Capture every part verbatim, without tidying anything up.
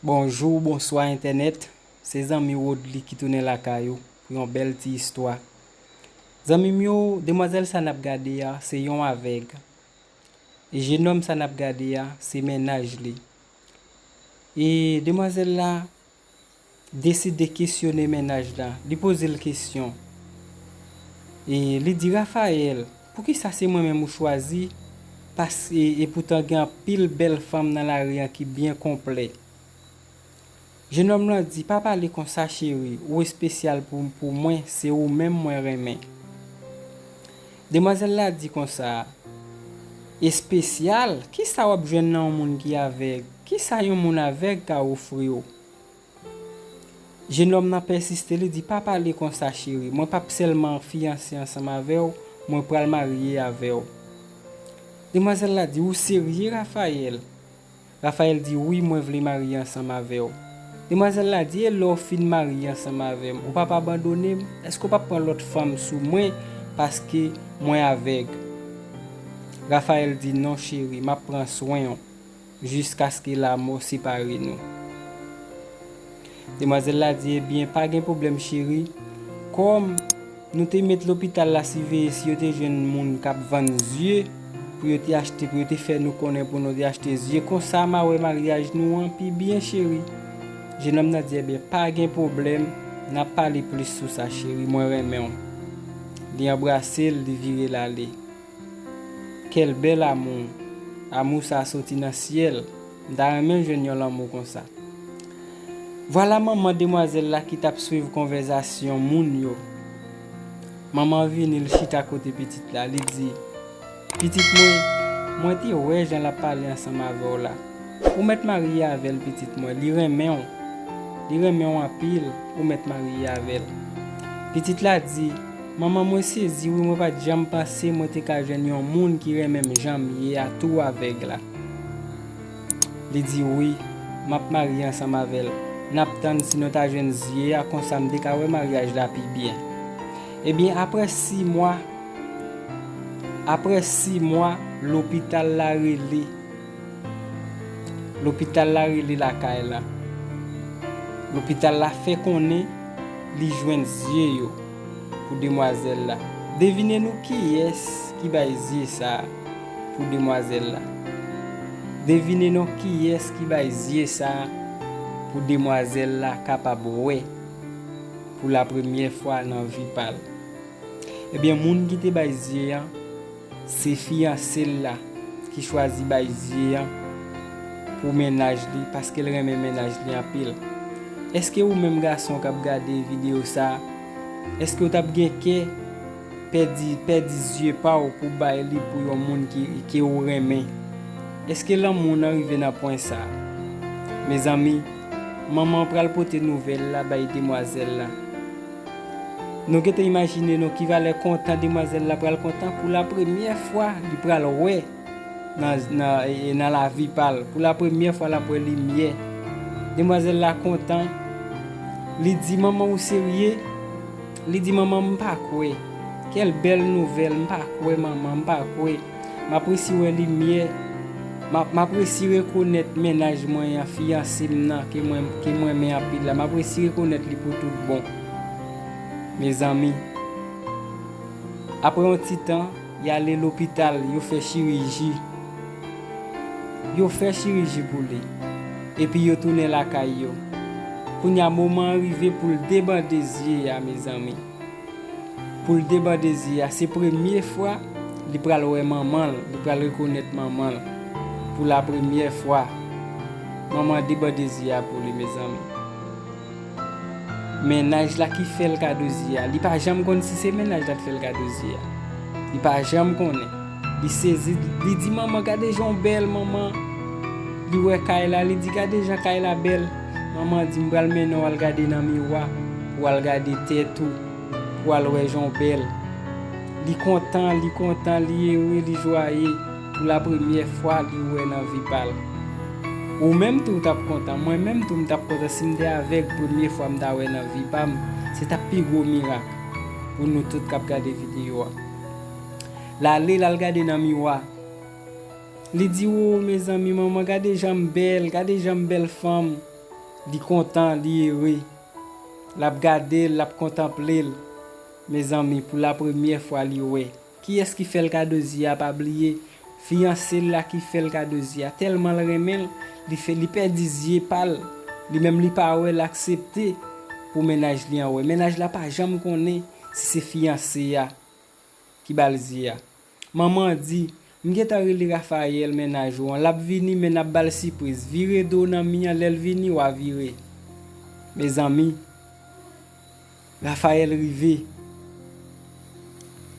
Bonjou, bonswa entènèt. Se zanmi Rodly ki tounen lakay ou pou yon bèl ti istwa. Zanmi m yo, demwazèl sa n ap gade a, se yon avèg. E jennonm sa n ap gade a, se mennaj li. E demwazèl la deside kesyone mennaj la. Li poze l kesyon. E li di, Raphaël, poukisa se mwen menm ou chwazi? Pas, e, e poutan gen anpil bèl fanm nan lari an ki byen konplè. Jennonm lan di, pa pale konsa, cheri, ou espesyal pou, pou mwen, se ou menm mwen renmen. Demwazèl la di konsa, espesyal? Kisa w ap jwenn nan yon moun ki avèg? Kisa yon moun avèg ka ofri w? Jennonm nan pèsiste, li di, pa pale konsa, cheri, mwen p ap sèlman fiyanse ansanm avè w, mwen pral marye avè w. Demwazèl la di, ou serye, Raphaël? Raphaël di, wi, mwen vle marye ansanm avè w. Demwazèl la di, e lè w fin marye ansanm avè m, ou p ap abandone m? Èske w p ap pran lòt fanm sou mwen paske mwen avèg? Raphaël di, non, cheri, m ap pran swen w jiskaske lamò separe nou. Demwazèl la di, ebyen, pa gen pwoblèm, cheri. Kòm nou te met lopital la siveye si yo te jwenn moun k ap vann zye pou yo te achte, pou yo te fè nou konnen pou nou te achte zye. Konsa, m a wè maryaj nou an pi byen, cheri. Jennonm nan di, ebyen, pa gen pwoblèm, n a pale plis sou sa, cheri, mwen renmen w. Li anbrase l, li vire l ale. Quel bel amour! Amou sa soti nan syèl. M ta renmen jwenn yon lanmou konsa. Vwala manman demwazèl la ki t ap swiv konvèsasyon moun yo. Manman an vini, l chita kote pitit la, li di, pitit mwen, mwen te wè jan l ap pale ansanm avè w la. Ou mèt marye avè l, pitit mwen, li renmen w. Li renmen w anpil, ou mèt marye avè l. Pitit la di, manman, mwen sezi wi, mwen pa t janm panse mwen te ka jwenn yon moun ki renmen m jan m ye a tou avèg la. Li di, wi, m ap marye ansanm avè l. N ap tann si nou ta jwenn zye a, konsa m te ka wè maryaj la pi byen. Ebyen, apre sis mwa, apre sis mwa, lopital la rele. Lopital la rele lakay la. Lopital la fè konnen li jwenn zye yo pou demwazèl la. Devine nou kiyès ki bay zye sa a pou demwazèl la. Devine non kiyès ki bay zye sa a pou demwazèl la kapab wè pou lapremyè fwa nan vi pa l. Ebyen, moun ki te bay zye an, se fiyanse l la ki chwazi bay zye an pou mennaj li, paske l renmen mennaj li anpil. Èske ou menm gason k ap gade videyo sa a, èske w t ap gen kè pèdi, pèdi zye pa w pou bay li pou yon moun ki, ke w renmen? Èske lanmou w nan rive nan pwen sa a? Mezanmi, manman an pral pote nouvèl la bay demwazèl la. Nou gentan imajine nou ki valè kontan demwazèl la pral kontan pou lapremyè fwa li pral wè nan, nan, e, nan lavi pa l. Pou lapremyè fwa l ap wè limyè. Demwazèl la kontan. Li di, manman, ou serye? Li di, manman, m pa kwè. Kèl bèl nouvèl, m pa kwè, manman, m pa kwè. M ap resi wè limyè. M ap, m ap resi rekonèt mennaj mwen an, fiyanse m nan, ke mwen, ke mwen renmen anpil la. M ap resi rekonèt li pou tout bon. Mezanmi, apre yon ti tan, y ale lopital, yo fè chiriji. Yo fè chiriji pou li. Epi yo tounen lakay yo. Kounye a, moman an rive pou l debande zye a, mezanmi. Pou l debande zye a, se premye fwa li pral wè manman l, li pral rekonèt manman l. Pou lapremyè fwa, manman an debande zye a pou li, mezanmi. Mennaj la ki fè l kado zye a. Li pa janm konn si se mennaj la t fè l kado zye a. Li pa janm konnen. Li sezi, li di, manman, gade jan w bèl, manman. Li wè kay la, li di, gade jan kay la bèl. Manman di, m pral mennen w al gade nan miwa, pou w al gade tèt ou, pou w al wè jan w bèl. Li kontan, li kontan, li ere, li jwaye. Pou lapremyè fwa, li wè nan vi pa l. Ou menm tou, w t ap kontan. Mwen menm tou, m t ap kontan si m te avèg premye fwa m ta wè nan vi pa m. Se t ap pi gwo mirak pou nou tout k ap gade videyo a. L ale, l al gade nan miwa. Li di, o, mezanmi, manman, gade jan m bèl, gade jan m bèl fanm. Li kontan, li ere. L ap gade l, l ap kontanple l. Mezanmi, pou lapremyè fwa, li wè. Kiyès ki fè l kado zye a? Pa bliye, fiyanse l la ki fè l kado zye a. Tèlman l renmen l, li fè, li pèdi zye pa l. Li menm li pa wè, l aksepte pou mennaj li an wè. Mennaj la pa janm konnen si se fiyanse a ki ba l zye a. Manman an di, "M gentan rele Raphaël, mennaj ou an. L ap vini, men n ap ba l sipriz. Vire do w nan mi an, lè l vini, w a vire." Mezanmi, Raphaël rive.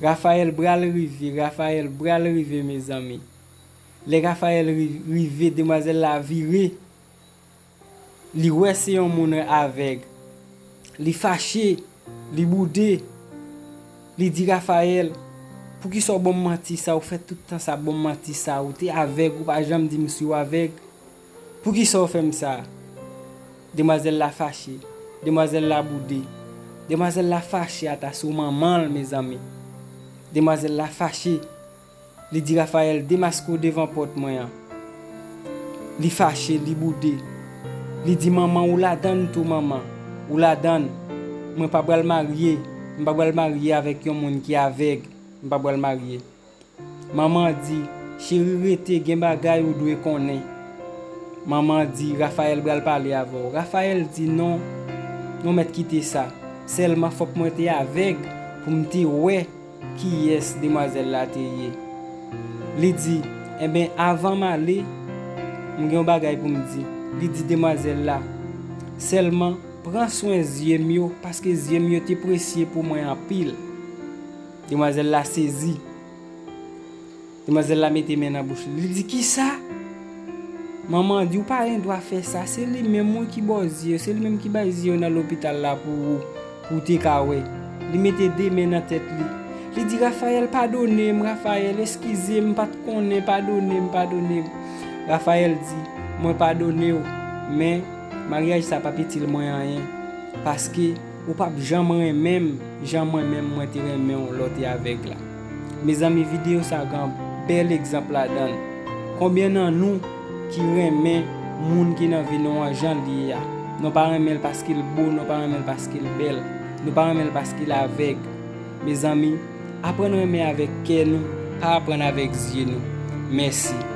Raphaël pral rive, Raphaël pral rive, mezanmi. Lè Raphaël ri-, rive, demwazèl la vire. Li wè se yon moun avèg. Li fache, li boude. Li di Raphaël, "Poukisa w ban m manti sa, ou fè tout tan sa ban m manti sa, ou te avèg, ou pa janm di m si w avèg. Poukisa w fè m sa?" Demwazèl la fache, demwazèl la boude. Demwazèl la fache ata sou manman l, mezanmi. Demwazèl la fache. Li di Raphaël, "Demaske w devan pòt mwen an." Li fache, li boude. Li di, "Manman, ou ladann tou, manman. Ou ladann. Mwen pa pral marye. M pa pral marye avèk yon moun ki avèg. M pa pral marye." Manman an di, "Cheri, rete, gen bagay ou dwe konnen." Manman an di, "Raphaël pral pale avè w." Raphaël di, "Non, non, mèt kite sa. Sèlman fòk mwen te avèg pou m te wè kiyès demwazèl la te ye." Li di, "Enben, avan m ale, m gen yon bagay pou m di." Li di demwazèl la, "Sèlman, pran swen zye m yo, paske zye m yo te presye pou mwen anpil." Demwazèl la sezi. Demwazèl la mete men nan bouch li. Li di, "Kisa?" Manman an di, "Ou pa gen dwa fè sa. Se li menm, wi, ki ba w zye yo. Se li menm ki bay zye yo nan lopital la pou ou, pou w te ka wè." Li mete de men nan tèt li. Li di, "Raphaël, padone m, Raphaël. Eskize m, m pa t konnen. Padone m, padone m." Raphaël di, "Mwen padone w, men maryaj sa p ap itil mwen anyen. Paske ou p ap janm renmen m jan mwen menm mwen te renmen w lè w te avèg la." Mezanmi, videyo sa gen bèl egzanp ladan l. Konbyen nan nou ki renmen moun ki nan vi nou an jan l ye a? Nou pa renmen l paske l bo, nou pa renmen l paske l bèl, nou pa renmen l paske l avèg. Mezanmi, aprann renmen avèk kè nou, pa aprann avèk zye nou. Mèsi.